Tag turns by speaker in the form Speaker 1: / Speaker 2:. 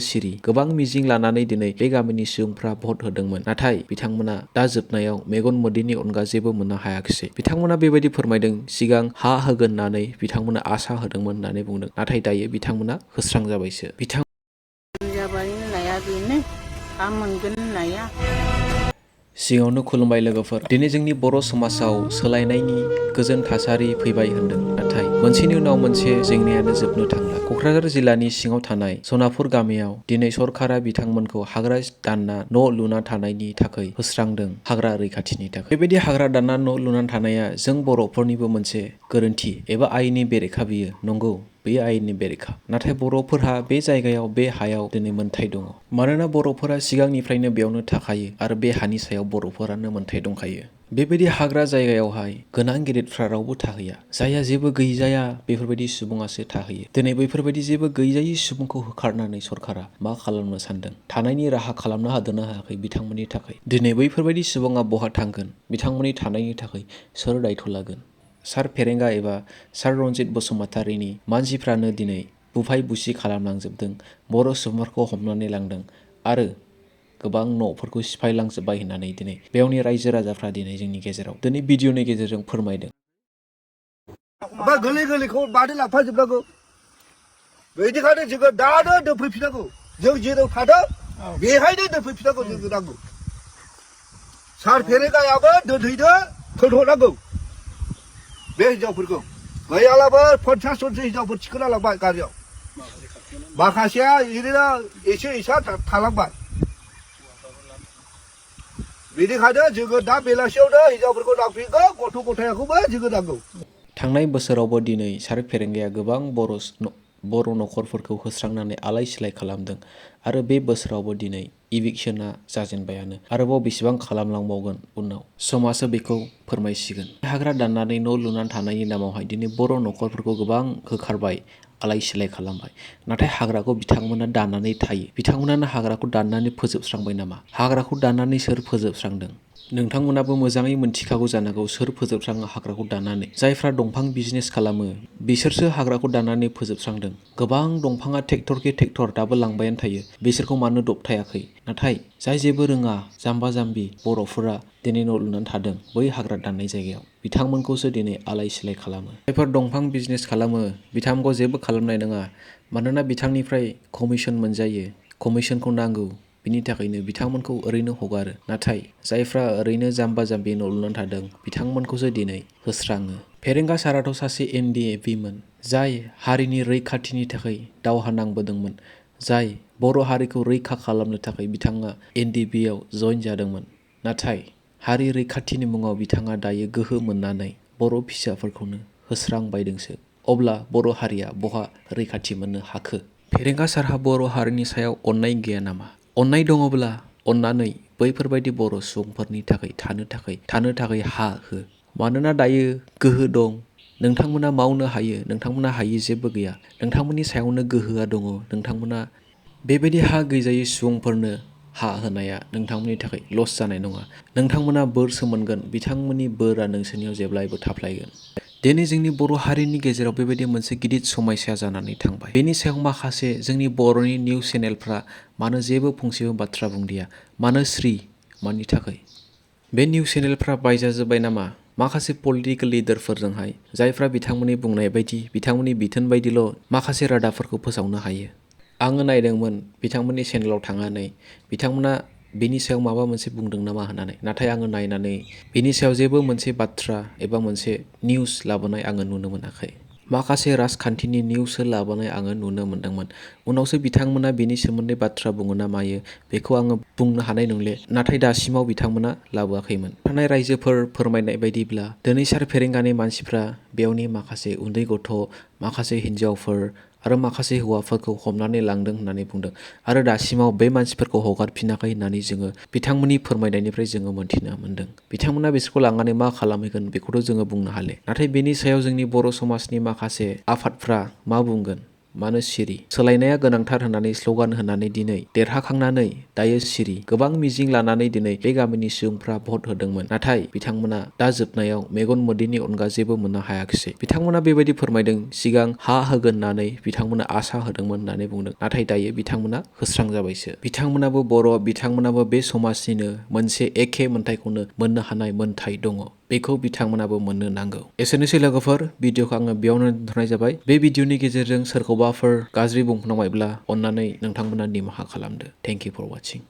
Speaker 1: सिरि गोबां मिजिं लानानै दिनै बे गामिनि सुबुंफ्रा भट होदोंमोन नाथाय बिथांमोना दा जोबनायाव मेगन मोदैनि अनगा जेबो मोननो हायाखिसै। बिथांमोना बेबायदि फोरमायदों सिगां हा होगोन होननानै बिथांमोना आसा होदोंमोन होननानै बुंदों नाथाय दायो बिथांमोना होस्रांजाबायसो।
Speaker 2: जाबाय होननाया बेनो हा मोनगोन होननाया।
Speaker 1: सिगाङावनो खुलुमबाय लोगोफोर, दिनै जोंनि बर' समाजाव सोलायनायनि गोजोन थासारि फैबाय होनदों नाथाय मोनसेनि उनाव मोनसे जेंनायानो जोबनो थांला। क'क्राझार जिल्लानि सिङाव थानाय सनापुर गामियाव दिनै सरकारा बिथांमोनखौ हाग्रा दानना न' लुना थानायनि थाखाय होस्रांदों, हाग्रा रैखाथिनि थाखाय। बेबायदि हाग्रा दानना न' लुनानै थानाया जों बर'फोरनिबो मोनसे गोरोन्थि एबा आयेननि बेरेखा बियो, नंगौ बेयो आयेननि बेरेखा। नाथाय बर'फोरहा बे जायगायाव बे हायाव दिनै मोन्थाय दङ मानोना बर'फोरा सिगांनिफ्रायनो बेयावनो थाखायो आरो बे हानि सायाव बर'फोरानो मोन्थाय दंखायो। बेबायदि हाग्रा जायगायावहाय गोनां गिदिरफ्रा रावबो थाहैया, जायहा जेबो गैजाया बेफोरबायदि सुबुङासो थाहैयो। दिनै बैफोरबायदि जेबो गैजायै सुबुंखौ होखारनानै सरकारा मा खालामनो सानदों? थानायनि राहा खालामनो हादोंना हायाखै बिथांमोननि थाखाय? दिनै बैफोरबायदि सुबुङा बहा थांगोन? बिथांमोननि थानायनि थाखाय सोर दायथ' लागोन? सार फेरेंगा एबा सार रन्जित बसुमतारीनि मानसिफ्रानो दिनै बुफाय बुसि खालामलांजोबदों, बर' सुबुंफोरखौ हमनानै लांदों आरो गोबां न'फोरखौ सिफायलांजोब्बाय होननानै दिनै बेयावनि रायजो राजाफ्रा दिनै जोंनि गेजेराव दिनै भिडिअनि गेजेरजों फोरमायदों।
Speaker 3: गोरलै गोरलैखौ मानो लांफाजोबनांगौ? बेनिखायनो जोङो दानो दोनफैफिननांगौ। जों जेराव थादों बेहायनो दोनफैफिननांगौ जोंनो नांगौ। सार फेरेंगायाबो दोनहैनो थोनहरनांगौ बे हिनजावफोरखौ। गैयालाबो 50 जनसो हिनजावफोर थिखोना लांबाय गारियाव। माखासेया ओरैनो एसे एसा थालांबाय। बेनिखायनो जोङो दा बेलासियावनो हिनजावफोरखौ नांफिनगौ, गथ' गथायखौबो जोङो नांगौ।
Speaker 1: थांनाय बोसोरावबो दिनै सार फेरेंगाया गोबां बर' न'खरफोरखौ होस्रांनानै आलाय सिलाय खालामदों आरो बे बोसोरावबो दिनै इभिक्शना जाजेनबायानो। आरोबाव बेसेबां खालामलांबावगोन उनाव समाजो बेखौ फोरमायसिगोन। हाग्रा दाननानै न' लुनानै थानायनि नामावहाय दिनै बर' न'खरफोरखौ गोबां होखारबाय, आलाय सिलाय खालामबाय। नाथाय हाग्राखौ बिथांमोना दाननानै थायो। बिथांमोनानो हाग्राखौ दाननानै फोजोबस्रांबाय नामा? हाग्राखौ दाननानै सोर फोजोबस्रांदों? नोंथांमोनाबो मोजाङै मोनथिखागौ जानांगौ सोर फोजोबस्राङो हाग्राखौ दाननानै। जायफ्रा दंफां बिजनेस खालामो बिसोरसो हाग्राखौ दाननानै फोजोबस्रांदों। गोबां दंफाङा ट्रेक्टरखे ट्रेक्टर दाबो लांबायानो थायो, बिसोरखौ मानो दबथायाखै? नाथाय जाय जेबो रोङा जाम्बा जाम्बि बर'फोरा दिनै न' लुनानै थादों बै हाग्रा दाननाय जायगायाव, बिथांमोनखौसो दिनै आलाय सिलाय खालामो। जायफोर दंफां बिजनेस खालामो बिथांमोनखौ जेबो खालामनाय नङा मानोना बिथांनिफ्राय कमिसन मोनजायो, कमिसनखौ नांगौ, बिनि थाखायनो बिथांमोनखौ ओरैनो हगारो। नाथाय जायफ्रा ओरैनो जाम्बा जाम्बि न' लुनानै थादों बिथांमोनखौसो दिनै होस्राङो। फेरेंगा साराथ' सासे NDFBमोन, जाय हारिनि रैखाथिनि थाखाय दावहा नांबोदोंमोन, जाय बर' हारिखौ रैखा खालामनो थाखाय बिथाङा NDFBआव जइन जादोंमोन। नाथाय हारि रैखाथिनि मुङाव बिथाङा दायो गोहो मोननानै बर' फिसाफोरखौनो होस्रांबायदोंसो। अब्ला बर' हारिया बहा रैखाथि मोननो हाखो? फेरेंगा सारहा बर' हारिनि सायाव अननाय गैया नामा? अननाय दङब्ला अननानै बैफोरबायदि बर' सुबुंफोरनि थाखाय थानो थाखाय हा हो। मानोना दायो गोहो दं, नोंथांमोना मावनो हायो, नोंथांमोना हायि जेबो गैया। नोंथांमोननि सायावनो गोहोआ दङ। नोंथांमोना बेबायदि हा गैजायै सुबुंफोरनो हा होनाया नोंथांमोननि थाखाय लस जानाय नङा। नोंथांमोना बोरसो मोनगोन, बिथांमोननि बोरा नोंसोरनियाव जेब्लायबो थाफ्लायगोन। दिनै जोंनि बर' हारिनि गेजेराव बेबायदि मोनसे गिदिर समस्या जानानै थांबाय। बेनि सायाव माखासे जोंनि बर'नि निउस चेनेलफ्रा मानो जेबो फंसेबो बाथ्रा बुंदिया? मानो स्रि? मानि थाखाय? बे निउस चेनेलफ्रा बायजाजोब्बाय नामा? माखासे पलिटिकेल लिडारफोरजोंहाय, जायफ्रा बिथांमोननि बुंनाय बायदि, बिथांमोननि बिथोन बायदिल' माखासे रादाबफोरखौ फोसावनो हायो। आङो नायदोंमोन बिथांमोननि चेनेलाव थांनानै, बिथांमोना बेनि सायाव माबा मोनसे बुंदों नामा होननानै। नाथाय आङो नायनानै बेनि सायाव जेबो मोनसे बाथ्रा एबा मोनसे निउस लाबोनाय आङो नुनो मोनाखै। माखासे राजखान्थिनि निउससो लाबोनाय आङो नुनो मोन्दोंमोन। उनावसो बिथांमोना बेनि सोमोन्दै बाथ्रा बुङो ना मायो बेखौ आङो बुंनो हानाय नंले। नाथाय दासिमाव बिथांमोना लाबोआखैमोन। थानाय रायजोफोर फोरमायनाय बायदिब्ला दिनै सार फेरेंगानि मानसिफ्रा बेयावनि माखासे उन्दै गथ', माखासे हिन्जावफोर आरो माखासे हौवाफोरखौ हमनानै लांदों होननानै बुंदों आरो दासिमाव बे मानसिफोरखौ हगारफिनाखै होननानै जोङो बिथांमोननि फोरमायनायनिफ्राय जोङो मोन्थिनो मोन्दों। बिथांमोना बिसोरखौ लांनानै मा खालामहैगोन बेखौथ' जोङो बुंनो हाले। नाथाय बेनि सायाव जोंनि बर' समाजनि माखासे आफादफ्रा मा बुंगोन? मानो सिरि? सोलायनाया गोनांथार होननानै स्ल'गान होनानै दिनै देरहाखांनानै दायो सिरि। गोबां मिजिं लानानै दिनै बे गामिनि सुबुंफ्रा भट होदोंमोन, नाथाय बिथांमोना दा जोबनायाव मेगन मोदैनि अनगा जेबो मोननो हायाखिसै। बिथांमोना बेबायदि फोरमायदों, सिगां हा होगोन होननानै बिथांमोना आसा होदोंमोन होननानै बुंदों, नाथाय दायो बिथांमोना होस्रां जाबायसो। बिथांमोनाबो बर', बिथांमोनाबो बे समाजनिनो मोनसे एखे मोन्थायखौनो मोननो हानाय मोन्थाय दङ। बेखौ बिथांमोनाबो मोननो नांगौ। एसेनोसै लोगोफोर, भिडिअखौ आङो बेयावनो दोनथ'नाय जाबाय। बे भिडिअनि गेजेरजों सोरखौबाफोर गाज्रि बुंफ्लांबायब्ला अन्नानै नोंथांमोना निमाहा खालामदो। Thank you for वाचिं।